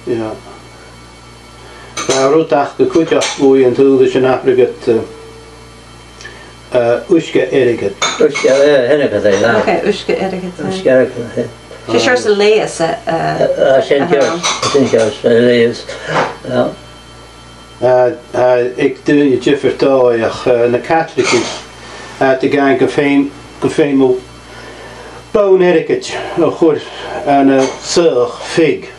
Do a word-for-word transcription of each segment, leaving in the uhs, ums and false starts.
Yeah. Tha rud aca cuideachd bhuainn an t-ùine sin, airgead, eh, eh, uisge airgid. Uisge, eh, airgid, eh, yeah. Ok, uisge airgid, eh. Uisge airgid, eh. 'S e seòrsa leigheas, eh, eh, eh, sin ceart, sin ceart, eh, leigheas. Yeah. Eh, eh, aig daoine diofar, ach, eh, na Caitligich, eh, tha iad ag ràdh gum feum, gum feum thu bonn airgid a chur ann an, eh, soitheach fig.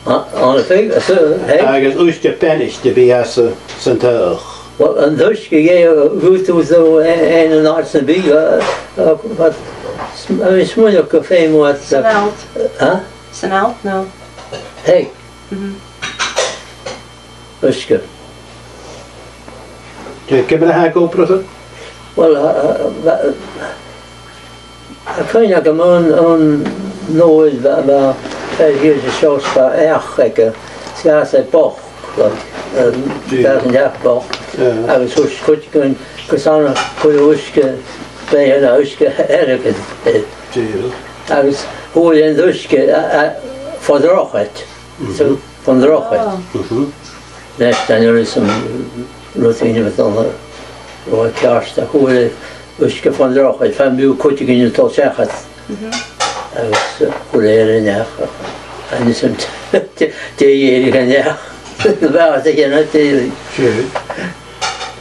A, ann am fig, a, so, hey. Agus uisge beannaichte a bhith anns an, san t-soitheach. Well, an t-uisge, yeah, a gheibheadh tu, so, eh, eh, an àite sin a bhith, eh, eh, what, sm-, I mean, smaoinich gum feum thu, eh, san allt. Huh? San allt, no. Hey. Mhm. Uisge. Dè, ciamar a tha e ag obrachadh? Well, uh, uh, uh, tha cuimhne agam aon, aon uair bha, bha fear dhiubh an seo, bha each aige, 's dh'fhàs e bochd, like, um, dh'fhàs an t-each bochd. Yeah. Agus thuirt cuideigin gus an cuir uisge, bha e na uisge airgid, eh. Agus fhuair e an t-uisge, a, a, fo dhrochaid. Mhm. So, fo dhrochaid. Oh. Mhm. Leis an uair sin, rudeigin a bha dol, ro ceart, a fhuair e uisge fo dhrochaid, far am biodh cuideigin a' dol seachad. Mhm. Agus, eh, chuir e air an each, agus an sin, dè, dè dh'èirich an each? Bha e a' dèanamh dè. Sure.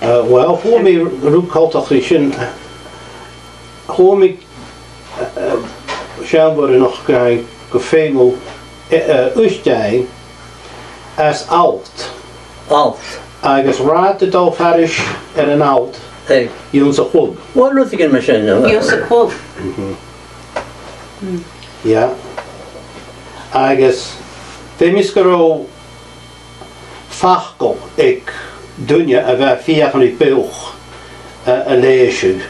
Eh, well, fhuair mi rud coltach ri sin. Fhuair mi eh, eh, seanmhair a-nochd ag ràdh gum feum thu, eh, eh, uisge fhaighinn às allt. Allt. Agus rathad a' dol thairis air an allt. Hey. Dh'ionnsaigh a' chladh. Bha rudeigin mar sin, no? Dh'ionnsaigh a' chladh. Mhm. Mm. Yeah. Agus feumaidh gun robh facal aig duine a bha a' feuchainn ri beathach, eh, a leigheas sibh.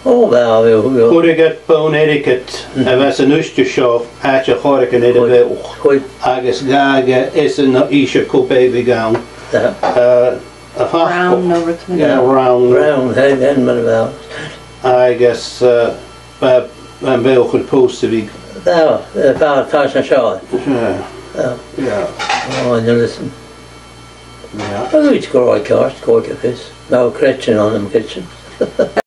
O, bha, bha, bha. Chuireadh iad bonn airgid a bha san uisge seo àite a chòraichean air a' bheathach. Chuir. Agus dh'fhàg e esan no ise cò bha a bh' ann. Aha. Eh, am facal. Rann no rud mar sin. Yeah, rann. Rann, hey, then mar a bha. Agus, eh, bha, bha am beathach air post a bhith. Bha, eh, bha, bha sin seo. Yeah. Yeah. Yeah. O, now listen. Yeah. Well, it's quite hard, quite a piece. Now, Gretchen on them kitchen.